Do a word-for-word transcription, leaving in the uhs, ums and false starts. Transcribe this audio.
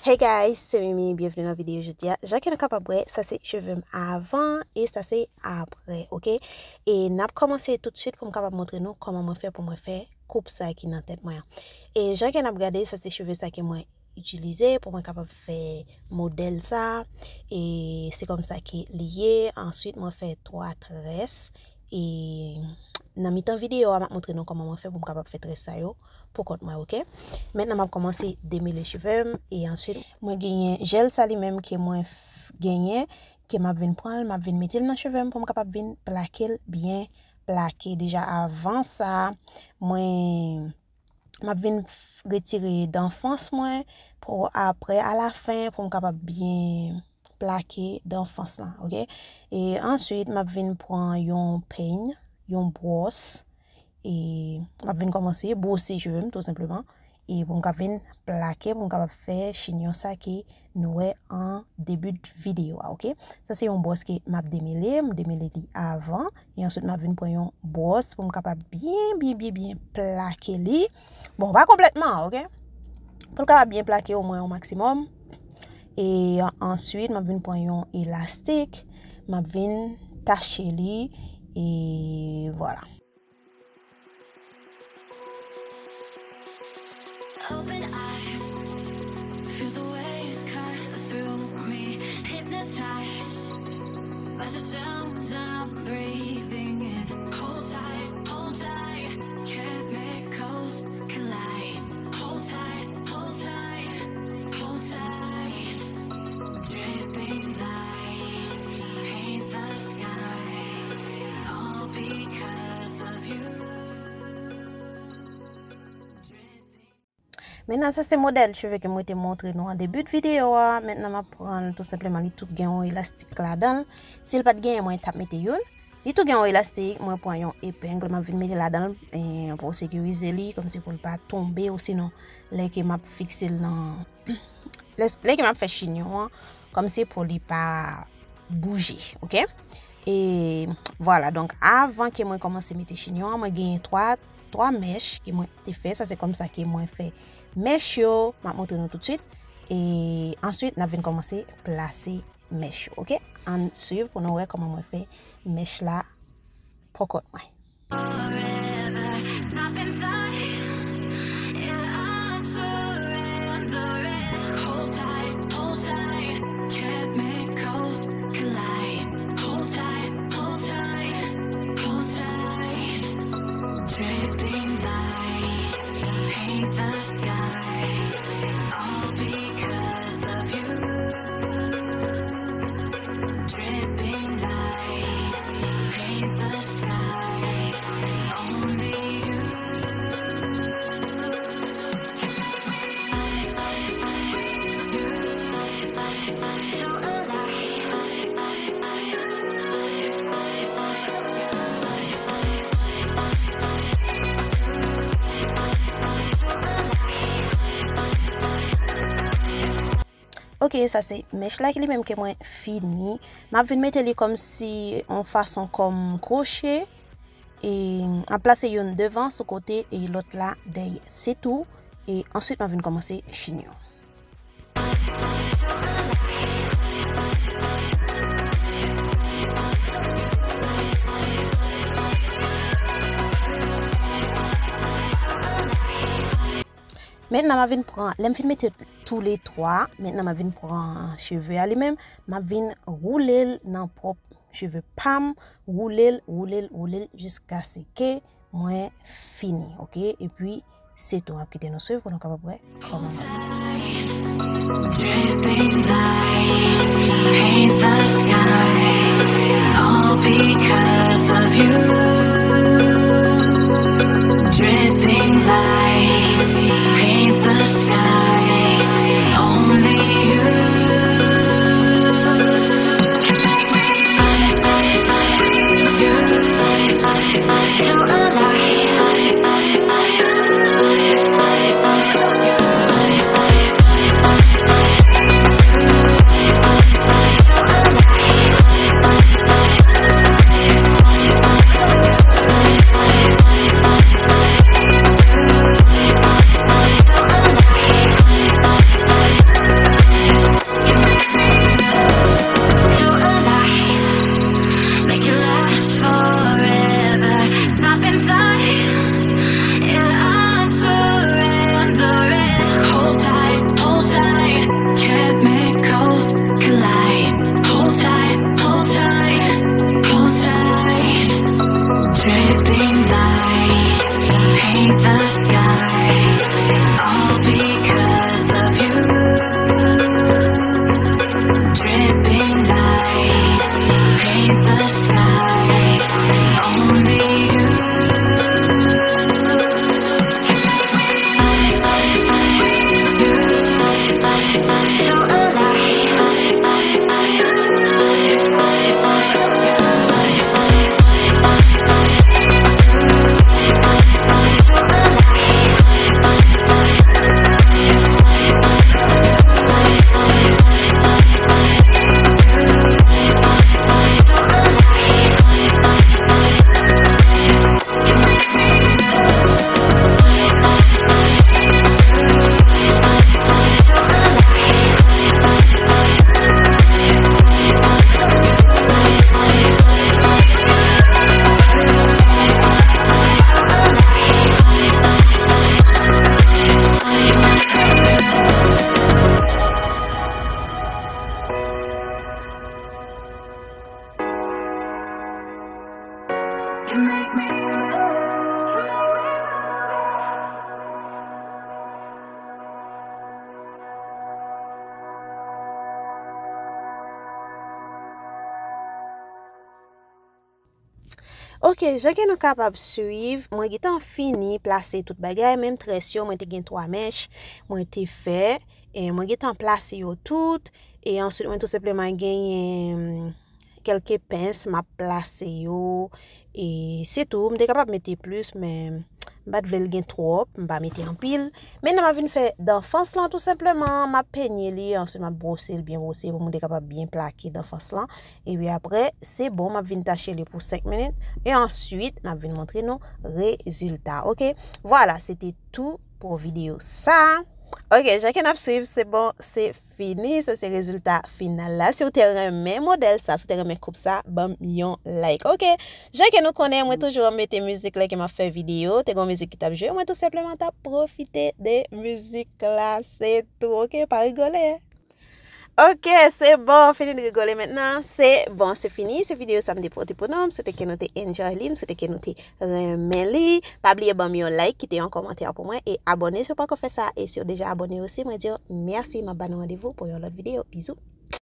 Hey guys, se Mimi, byenveni nan videyo jodi a. Jan ke nou kapab wè, sa se cheve m avan e sa se apre, oke? E n ap kòmanse toutswit pou m kapab montre nou kòman mwen fè pou mwen fè koup sa ki nan tèt mwen an. E jan ke n ap gade, sa se cheve sa ke mwen itilize pou mwen kapab fè modèl sa. E se kòmsa ke li ye. Answit, mwen fè twa très. E nan mitan videyo a, m ap montre nou kòman mwen fè pou m kapab fè très sa yo pou kont mwen, oke? Mentnan, m ap kòmanse demele cheve m. E answit, mwen genyen jèl sa li menm ke mwen f-, genyen, ke m ap vin pran l, m ap vin mete l nan cheve m pou m kapab vin plake l byen plake. Deja avan sa, mwen, m ap vin f-, retire danfans mwen pou apre, alafen, pou m kapab byen plake danfans lan, oke? E answit, m ap vin pran yon peny, yon bwòs, e m ap vin kòmanse bwose cheve m, tou senpleman. E pou m ka vin plake, pou m kapab fè chinyon sa ke nou wè an debi videyo a, oke? Sa se yon bwòs ke m ap demele, m demele li avan. E answit, m ap vin pran yon bwòs pou m kapab byen, byen, byen, byen plake li. Bon, pa konplètman, oke? Pou l kapab byen plake omwen yon maksimòm. E answit, m ap vin pran yon elastik, m ap vin tache li, e vwala. Open eye, feel the waves cut through me, hypnotized by the sounds I'm breathing in. Hold tight, hold tight, chemicals collide. Hold tight, hold tight, hold tight. Dripping lights paint the skies, all because of you. Mentnan, sa se modèl cheve ke mwen te montre nou an debi videyo a. Mentnan, m ap pran l tou senpleman, li tou gen yon elastik ladan l. Si l pa t genyen, mwen t ap mete youn. Li tou gen yon elastik, mwen pran yon epeng, m ap vin mete ladan l, e, pou sekirize li, kòmsi pou l pa tonbe, osinon, lè ke m ap fikse l nan, lè, lè ke m ap fè chinyon an, kòmsi pou li pa bouje, oke? E vwala, donk, avan ke mwen kòmanse mete chinyon an, mwen genyen twa, twa mèch ke mwen te fè. Sa se kòmsa ke mwen fè mèch yo. M ap montre nou toutswit. E answit, n ap vin kòmanse plase mèch yo, oke? Ann swiv pou nou wè kòman mwen fè mèch la pou kont mwen. Forever, stop in time. Yeah, I'm surrendering. Hold tight, hold tight. Chemicals collide. Hold tight, hold tight, hold tight. Dripping lights paint the skies, all because of you. Dripping lights paint the skies, only you. Oke, sa se mèch la ki li menm ke mwen fini. M ap vin mete li kòmsi yon fason kòm kwoche. E m ap plase youn devan sou kote e lòt la dèyè. Se tou. E answit, m ap vin kòmanse chinyon. Mentnan, m ap vin pran, lè m fin mete toule twa, mentnan m ap vin pran cheve a li menm, m ap vin woule l nan pwòp cheve pa m, woule l, woule l, woule l jiskaske mwen fini, oke? Epi, se tou, m ap kite nou swiv pou nou kapab wè kòman mwen fè. Dripping lights paint the skies, all because of you. Dripping lights paint the skies, only you. Ok, jan ke nou kapab swiv, mwen gentan fini plase tout bagay, menm très yo, mwen te gen twa mèch, mwen te fè, e mwen gentan plase yo tout, e answit mwen tou senpleman genyen kèlke pens, m ap plase yo, e se tou, m te kapab mete plis, men m pa t vle l gen twòp, m pa mete anpil. Mentnan m ap vin fè danfans lan tou senpleman, m ap penye li, answit m ap bwose l byen bwose pou mwen te kapab byen plake danfans lan. Epi apre, se bon, m ap vin tache li pou senk minit. E answit, m ap vin montre nou rezilta, ok? Vwala, se te tou pou videyo sa. Ok, jan ke n ap swiv, se bon, se fini. Sa se rezilta final la. Si w te renmen modèl sa, si w te renmen koup sa, ban m yon like. Ok, jan ke nou konnen, mwen toujou ap mete mizik lè ke m ap fè videyo. Te gon mizik ki t ap jwe, mwen tou senpleman t ap pwofite de mizik la. Se tou, ok? Pa rigole. Ok, se bon, fini de rigole mentnan. Se bon, se fini. Se videyo sa m te pote pou nou. M swete ke nou te enjoy li. M swete ke nou te renmen li. Pa bliye ban m yon like, kite yon kòmantè pou mwen e abòne si w poko fè sa. E si w deja abòne osi, mwen di w mèsi. M ap ba nou randevou pou yon lòt videyo. Bizou.